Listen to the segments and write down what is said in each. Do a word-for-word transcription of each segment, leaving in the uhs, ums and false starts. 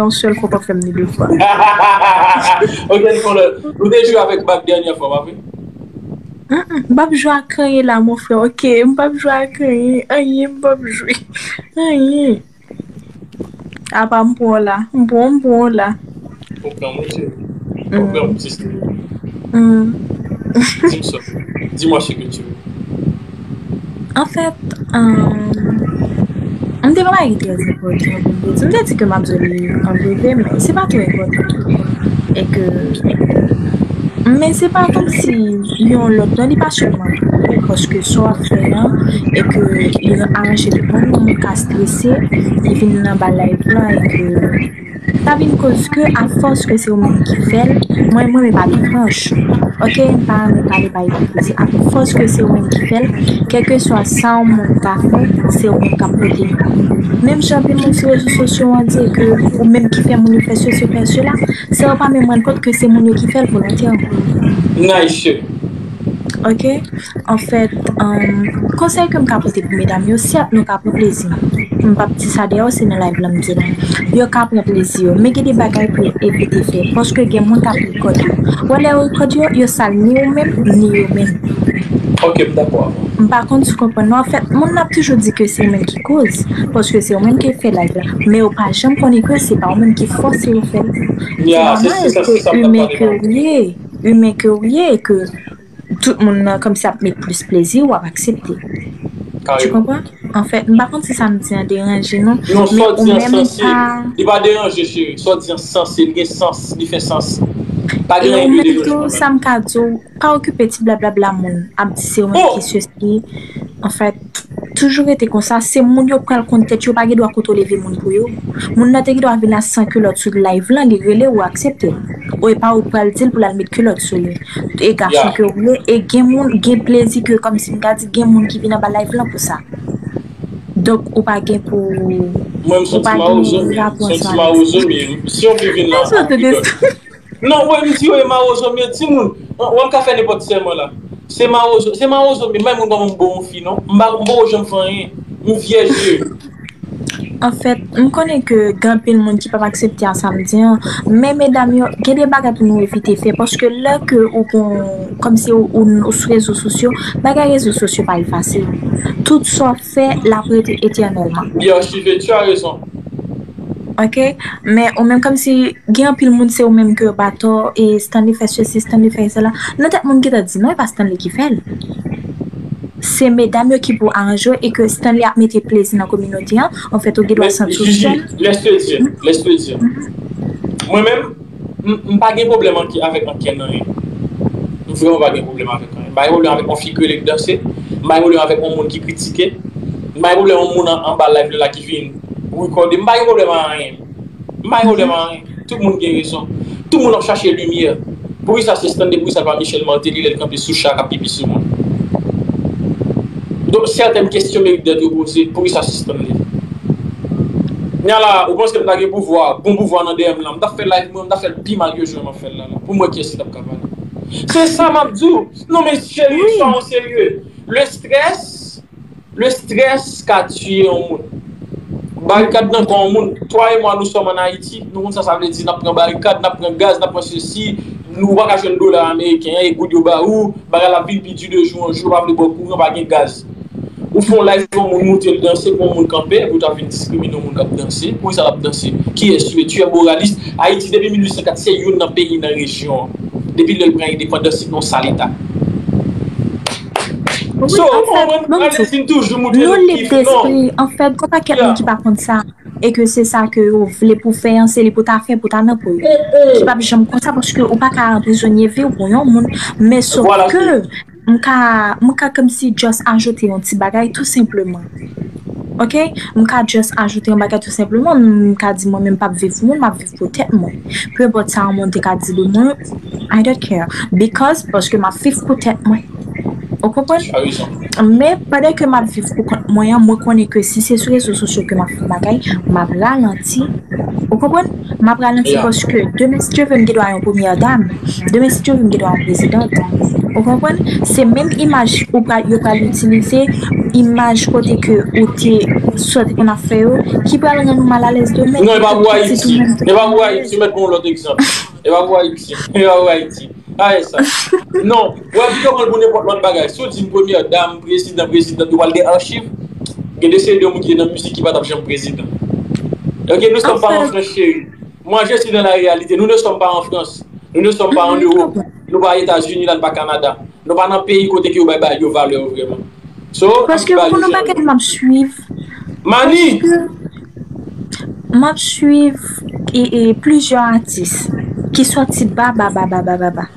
yon sèl fwa, w p ap fè m ni de fwa. Ok, nou konnen. Nou te jwe avèk bag dènyè fwa, pa vre? Mm, mm, m p ap jwe ak anyen la, mon frè, ok? M p ap jwe ak anyen, anyen, m p ap jwe. Anyen. Apa m pran w la. M pran, m pran w la. Ou pran mwen, cheri. Ou pran mwen, sista. Mm. Dis-moi ce que tu veux. Anfèt, um, m te gen yon bagay ki trè enpòtan pou m te di. M te di ke m ap di w li an prive, men se pa twò enpòtan tou. E ke, men se pa kòmsi yon lòt nan, li pa sèlman pou ou, paske sa w ap fè an, e ke li aranje tout moun, moun ka strese, li vin anba live lan, e ke sa vin koz ke, afòs ke se ou menm ki fè l, mwen, mwen, mwen pale franch. Ok, m pa renmen pale pa ipokrizi. Afòs ke se ou menm ki fè l, kèlkeswa sa yon moun ta fè, se ou menm k ap pote l. Menm jan anpil moun sou rezo sosyo an di ke ou menm ki fè moun yo fè sesi, fè sela, san yo pa menm rann kont ke se moun yo ki fè l volontèman. Nice. Ok? Anfèt, um, konsèy ke m ka pote pou medam yo, sèt nou ka pran plezi. M p ap di sa dèyè w, se nan live lan m di l. Yo ka pran plezi yo, men gen de bagay pou yo evite fè, paske gen moun k ap rekòd yo. Wè lè yo rekòd yo, yo sal ni ou menm, ni yo menm. Ok, m dakò avè w. M pa konn si w konprann non. Anfèt, moun nan ap toujou di ke se ou menm ki koz, paske se ou menm ki fè live la. Men yo pa janm konnen ke se pa ou menm ki fòse yo fè l. Yeah, se, se sa, se sa m t ap pale la. Imen ke w ye, imen ke w ye, ke tout moun nan kòmsi ap met plis plezi, w ap aksepte. Tu Carrément. Comprends? Anfèt, m pa konn si sa m di an deranje nou, Non, sa men w di ou an menm sanse. pa Li pa deranje, cheri. Sa w di an sanse, li gen sans, li fè sans. Pa E gen ou anyen de menm deranje tou, nan sa m ka di w, pa okipe ti blablabla moun ap di se ou menm Oh! ki sesi. Anfèt, toujou rete konsa, se moun yo pral konn tèt yo, pa gen dwa kote w leve moun pou yo. Moun nan te gen dwa vin la san kilòt sou live lan, li rele w, ou aksepte l. Ou e pa ou pral di l pou l al met kilòt sou li. E gason Yeah. ke w ye, e gen moun, gen plezi ke, kòmsi m ka di, gen moun ki vin anba live lan pou sa. Donk, ou pa gen pou, Mwen, m se ou yon pa ti gen mawozo, m rapò se yon sa ti la. Mawozo, men si yon fi vin la Mwen sot ak de kilòt. Non, wè, m di yo e mawozo, men timoun. Wè, m ka fè nenpòt sèman la. Se mawozo, se mawozo, men m pa moun kòman m bon yon fi, non. M pa, m poko janm fè anyen. M vyèj ye. Anfèt, m konnen ke gen anpil moun ki p ap aksepte a sa m di an, men medam yo, gen de bagay pou nou evite fè, paske lè ke ou gon, kòmsi ou, ou, ou sou rezo sosyo, bagay rezo sosyo pa efase. Tout sa w fè, l ap rete etènèlman. Bien, Chive, tu as raison. Ok? Men ou menm kòmsi gen anpil moun se ou menm ke yo ba tò e Stanley fè sesi, Stanley fè sela. Nan tèt moun gentan di non, e pa Stanley ki fè l. Se medam yo ki pou aranje yo e ke Stanley ap mete plezi nan kominote an. Anfèt, ou gen dwa Men, santi w Gigi, sèl. Laisse-le dire, laisse-le dire. Mwen menm, m, m pa gen pwoblèm anki, avèk ankenn anyen. M vrèman pa gen pwoblèm avèk anyen. M pa gen pwoblèm avèk yon fi ki rele k danse. M pa gen pwoblèm avèk yon moun ki kritike. M pa gen pwoblèm yon moun an, anba live la ki vin rekòde. M pa gen pwoblèm a anyen. M pa gen pwoblèm a anyen. Tout moun gen rezon. Tout moun ap chache limyè. Poukisa se Stanley, poukisa pa Michel Martelly lè l kanpe sou cha k ap pipi sou moun? Donk, sètèn kesyon merit dèt yo poze, poukisa se Stanley? Nya la, ou panse m ta gen pouvwa, bon pouvwa nan dèyè m la, m t ap fè live mwen, m t ap fè l pi mal ke jan m ap fè l la, non. Pou m wè kiyès ki t ap ka pale. Se sa m ap di w. Non, men cheri, soyons sérieux. Le stress, le stress ka tiye yon moun. Barikad nan kò yon moun. Toi et moi, nous sommes en Haïti. Nou konn sa sa vle di, n ap pran barikad, n ap pran gaz, n ap pran sesi. Nou pa ka jwenn dola ameriken an, e goud yo ba ou, bagay la vin pi di de jou an jou, pa vle ba w kouran, pa gen gaz. Ou fè yon live pou yon moun moute l danse, pou yon moun kanpe, epi w ta vin diskrimine yon moun k ap danse. Poukisa l ap danse? Qui es-tu? Es-tu un moraliste? Ayiti, depi mil uit san kat, se youn nan peyi nan rejyon an. Depi lè l pran endepandans, se yon sal eta. Wi, So, anfèt, mwen, bon, Alexine toujou moute nou nou lib kif, non. Despri. Anfèt, gon pakèt Yeah. Moun ki pa konn sa. E ke se sa ke yo vle pou fè an, se li pou ta fè, pou ta nan po yo. Mm, mm. Li p ap janm konsa, paske ou pa ka anprizonye vi w pou yon moun. Men sof Voilà, ke m ka, m ka kòmsi just ajoute yon ti bagay tou senpleman. Ok? M ka just ajoute yon bagay tou senpleman. M ka di mwen menm m p ap viv pou moun, m ap viv pou tèt mwen. Peu importe sa yon moun te ka di de mwen, I don't care. Because, paske m ap viv pou tèt mwen. Ou konprann? Tu as raison. Men pandan ke m ap viv pou kont mwen an, mwen konnen ke si se sou rezo sosyo ke m ap fè bagay, m ap ralanti. Ou konprann? M ap ralanti Yeah. Paske demen si Dye vle m gen dwa yon premyè dam. Demen si Dye vle m gen dwa yon prezidant. Ou konprann? Se menm imaj ou pral, yo pral itilize, imaj kote ke ou te, sa w te konn ap fè yo, ki pral rann ou malalèz demen, Non, e pa epi pou pitit ou Ayiti. menm E pa pou Ayiti. Mèt pran yon lòt egzanp. E pa pou Ayiti. E pa pou Ayiti. Aye sa. Non, wè, pito pran l pou nenpòt lòt bagay. Si w di m premyè dam, prezidan, prezidant, yo pral gen achiv. Gen de seri de moun ki te nan mizik ki pa t ap janm prezidan. Ok, nous sommes pas en France, chérie. Moi, je suis dans la réalité. Nous ne sommes pas en France. Nous ne sommes pas en Europe. Nou pa Etazini, la, nou pa Kanada. Nou pa nan peyi kote ke yo bay bagay yo valè yo vrèman. So, Paske ann ba pou yo nou sa. Bagay m ap swiv, Mani, paske m ap swiv e, e, plizyè atis ki sòti ba, ba, ba, ba, ba, ba, ba.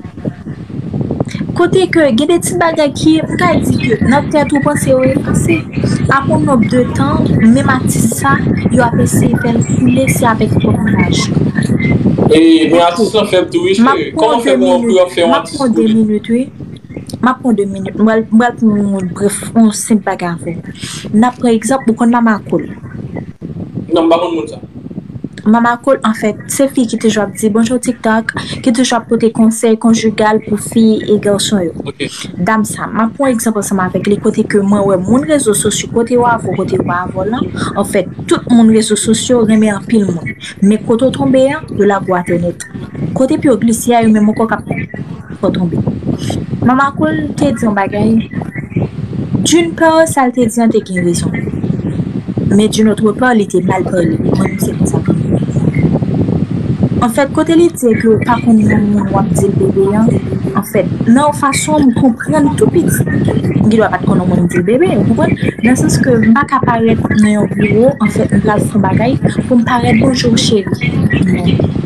Kote ke gen de ti bagay ki, m ka di ke nan tèt ou panse yo efase. Apre yon nonb de tan, menm atis sa, yo ap eseye fè l koule, se avèk pwòp imaj yo. E, men atis lan fèb tou, wi, M ap cheri. pran Kòman de fè pou pou yo minit, fè m yon ap atis pran de koule? Minit, wi. M ap pran de minit. M pral, m pral pran yon brèf, yon senp bagay avè w. N ap pran egzanp, ou konn Mama Cool. Non, m pa konn moun sa. Mama Cool, anfèt, se fi ki toujou ap di bonjou TikTok, ki toujou ap pote konsèy konjigal pou fi e gason yo. Ok. Dam sa, m ap pran egzanp ansanm avèk li kote ke mwen wè moun rezo sosyo, kote yo avè w, kote yo pa avè w lan, anfèt, tout moun rezo sosyo renmen anpil moun. Men kote w tonbe an, yo lage w atè nèt. Kote pye w glise a, yo menm ankò k ap fè w tonbe. Mama Cool te di yon bagay. D'une part, sa l te di an te gen rezon. Men d'une autre part, li te mal pale. Mwen menm se konsa ke m wè. Anfèt, kote li di ke w pa konn yon moun w ap di l bebe an, anfèt, nan yon fason m konprann tou piti. M gen dwa pa t konn yon moun di l bebe, ou konprann? Nan sans ke m pa ka parèt nan yon biwo, anfèt, m pral fè yon bagay pou m parèt bonjou cheri. Non.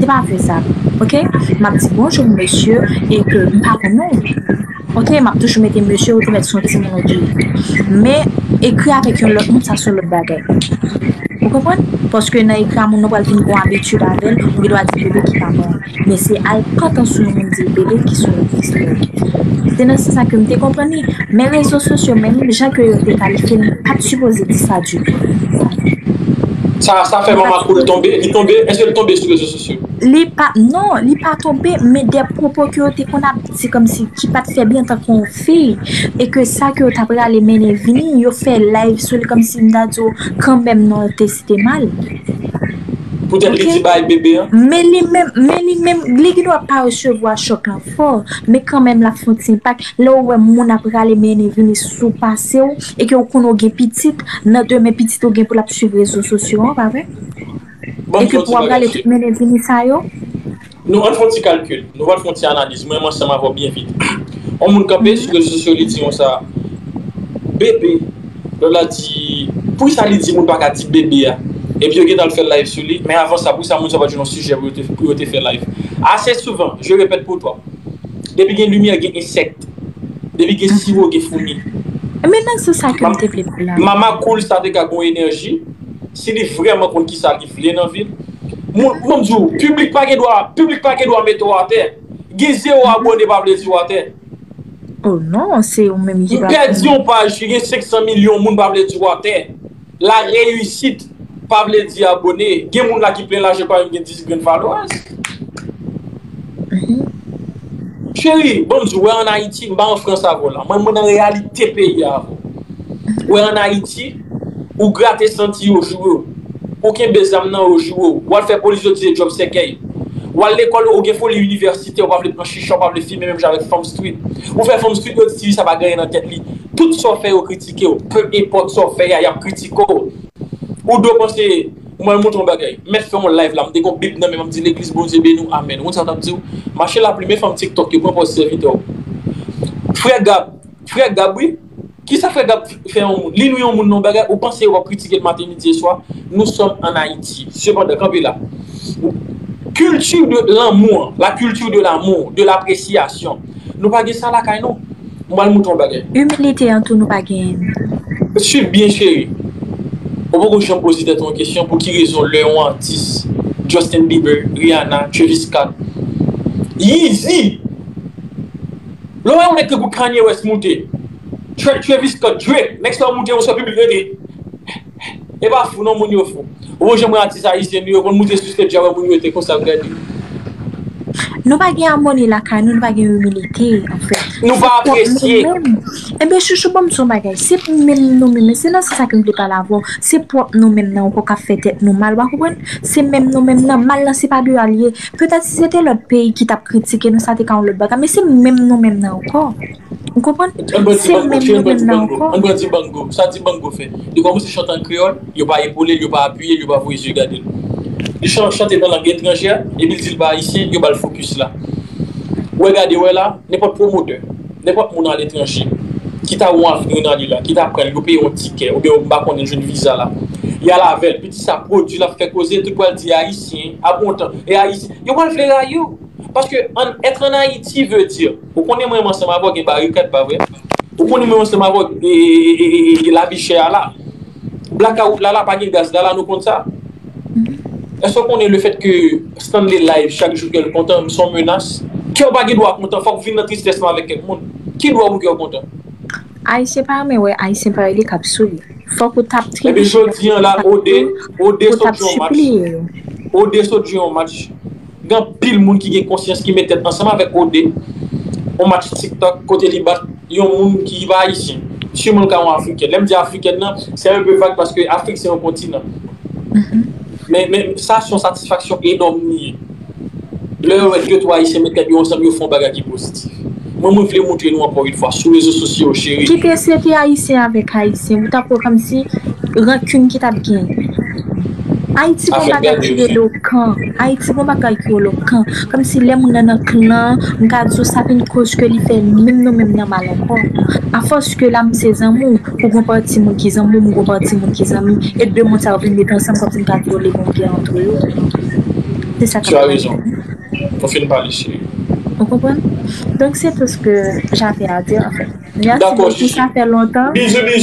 Se pa vre sa. Ok? M ap di bonjou mesye e ke m pa konn non. Ok, m ap toujou mete mesye ou te mèt se yon timoun ou te ye. Men ekri avèk yon lòt moun, sa se yon lòt bagay. Ou konprann? Paske nan ekri a moun nan pral vin gon abitid avè l, ou gen dwa di bebe ki pa bon. Men se al pantan sou yon moun di l bebe ki se yon lòt istwa. Se nan sans sa ke m te konprann li. Men rezo sosyo menm, jan ke yo te kalifye l, pa t sipoze di sa ditou. Sa, sa fè Mama Cool tonbe. Li tonbe, èske l tonbe sou rezo sosyo? Li pa, non, li pa tonbe, men de pwopo ke yo te konn ap di kòmsi ki pa t fè byen antanke yon fi, e ke sa ke yo t ap rale mennen vini, yo fè live sou li kòmsi m ta di w kanmenm non, te site mal. Poutèt li di bay bebe an. Men li menm, men li menm, li gen dwa pa resevwa chòk lan fò, men kanmenm l ap fè yon ti enpak. Lè w wè moun ap rale mennen vini sou pase w, e ke w konnen w gen pitit, nan demen pitit ou gen pou l ap swiv rezo sosyo an, pa vre? E ke pou w ap rale tout mennen vini sa yo. Nou ann fè yon ti kalkil, nou pral fè yon ti analiz. Mwen menm ansanm avè w byen vit. Yon moun kanpe sou rezo sosyo, li di yon sa, bebe. Lòt la di, poukisa li di moun pa ka di bebe a? Epi yo gentan al fè live sou li. Men avan sa, poukisa moun sa pa t jwenn yon sijè pou yo te, pou yo te fè live? Ase souvan, je répète pour toi, depi gen limyè, gen ensèk. Depi gen siwo, gen foumi. Men nan se sa ke m te vle pale la. Mama Cool sa te ka gon enèji, si li vrèman konn kisa li vle nan vi l. Moun, mwen m di w, piblik pa gen dwa, piblik pa gen dwa mete w atè. Gen zewo abòne pa vle di w atè. Oh non, se ou menm ki pa. Pèdi yon paj ki gen senk san milyon moun pa vle di w atè. La reyisit pa vle di abòne. Gen moun la ki plen lajan pa menm gen dis grenn followers. Cheri, bon, m di w, wè an Ayiti, m pa an Frans avè w la. Mwen, mwen nan reyalite peyi a avè w. Wè an Ayiti, ou grate santi yo joure w. Ou kenbe zam nan yo joure w. W al fè polis yo tire djòb sèkèy. W al lekòl, ou gen foli inivèsitè, ou pa vle pran chicha, ou pa vle fimen menm jan avèk fanm street. Ou fè fanm street, yo di sa pa gen anyen nan tèt li. Tout sa w fè, yo kritike w. Peu importe sa w fè a, y ap kritike w. Ou dwe panse, mwen montre yon bagay. M mèt fè yon live la, m te gon bib nan men m, m di legliz Bondye beni w, amèn. Ou konn sa w t ap di w? Mache lapli, men fanm TikTok yo pran pòz sèvitè w. Frè Gab, frè Gab, wi. Kisa frè Gab fè yon moun? Li nou yon moun nan yon bagay, ou panse yo p ap kritike l maten, midi e swa? Nous sommes en Haïti. Sepandan, kanpe la. Culture de l'amour, la culture de l'amour, de l'appréciation. Nou pa gen sa lakay nou. M pral montre yon bagay. Imilite an tou nou pa genyen. Swiv byen, cheri. Ou poko janm poze tèt ou yon kesyon pou ki rezon lè yon atis, Justin Bieber, Rihanna, Travis Scott, Yeezy, lè w wè yon nèg tankou Kanye West moute, Tra- Travis Scott, Drake, nèg sa yo moute, yon sèl piblik rete. E pa fou non, moun yo fou. Ou poko janm wè atis ayisyen nou yo konn moute sou stage a wè moun yo rete konsa ap gade. Nou pa gen amoni lakay nou, nou pa gen imilite, anfèt. Nou pa apresye. Enben, chouchou, ban m di w yon bagay. Se menm nou menm, se nan sans sa ke m vle pale avè w. Se pwòp nou menm nan ankò k ap fè tèt nou mal, w pa konprann? Se menm nou menm nan. Mal lan, se pa deyò l ye. Petèt si se te lòt peyi ki t ap kritike nou, sa te ka yon lòt bagay. Men se menm nou menm nan ankò. Ou konprann? Se menm nou menm nan ankò. Ann pran Dibango. Sa Dibango fè? Li kòmanse chante an kreyòl, yo pa epole l, yo pa apiye l, yo pa voye zye gade l. Li chan- chante nan lang etranje a, epi l di l pa ayisyen, yo ba l fokis la. Wè gade, wè la, nenpòt pwomotè, nenpòt moun aletranje, ki ta wè yon Afriken nan li la, ki ta pran l, yo peye yon tikè, oubyen yo pa konnen l jwenn viza la. Y al avè l, piti sa pwodui l ap fè koze, tout pral di ayisyen, a bon tan, e ayisyen, yo pral vle rayi w. Paske an, être en Haïti veut dire, ou konnen mwen menm ansanm avè w gen barikad, pa vre? Ou konnen mwen menm ansanm avè w, e, e, e, e, e, lavi chè a la. Blakawout la, la pa gen gaz la, la nou konn sa. Èske w konnen lefèt ke Stanley live chak jou ke l kontan, se yon menas? Kè w pa gen dwa kontan, fòk w vin nan tristès lan avèk kèk moun. Ki dwa pou kè w kontan? Ayisyen pa renmen wè Ayisyen parèy li k ap souri. Fòk ou t ap tribije. Ebyen, jodi an la, Ode, Ode sot jwe yon match. Ode sot jwe yon match. Gen anpil moun ki gen konsyans ki met tèt ansanm avèk Ode. Yon match TikTok, kote li bat yon moun ki pa ayisyen. Siman l ka yon afriken. Lè m di afriken nan, se un peu vague paske Afrik se yon kontinan. Men, men sa se yon satisfaksyon enòm li ye. Lè yo wè de twa ayisyen met tèt yo ansanm, yo fè yon bagay ki pozitif. Mwen, mwen vle montre nou ankò yon fwa sou rezo sosyo yo, cheri. Kite se te ayisyen avèk ayisyen, ou t ap wè kòmsi rankin ki t ap genyen. Ayiti gon bagay ki rele kan. Ayiti gon bagay ki rele kan. Kòmsi lè moun nan nan klan, m ka di w sa vin koz ke li fè menm nou menm nan mal ankò. Afòs ke la m se zanmi w, ou gon pati moun ki zanmi w, m gon pati moun ki zanmi, e de moun sa yo vin met ansanm kòmsi m ka di w li gon gè antre yo. Se sa k ap pase. Tu as raison. Ou fin pale, cheri. Ou konprann? Donk, se tou sa ke j'avais à dire, an fèt. Mèsi bokou, sa fè lontan. Bizou, bizou.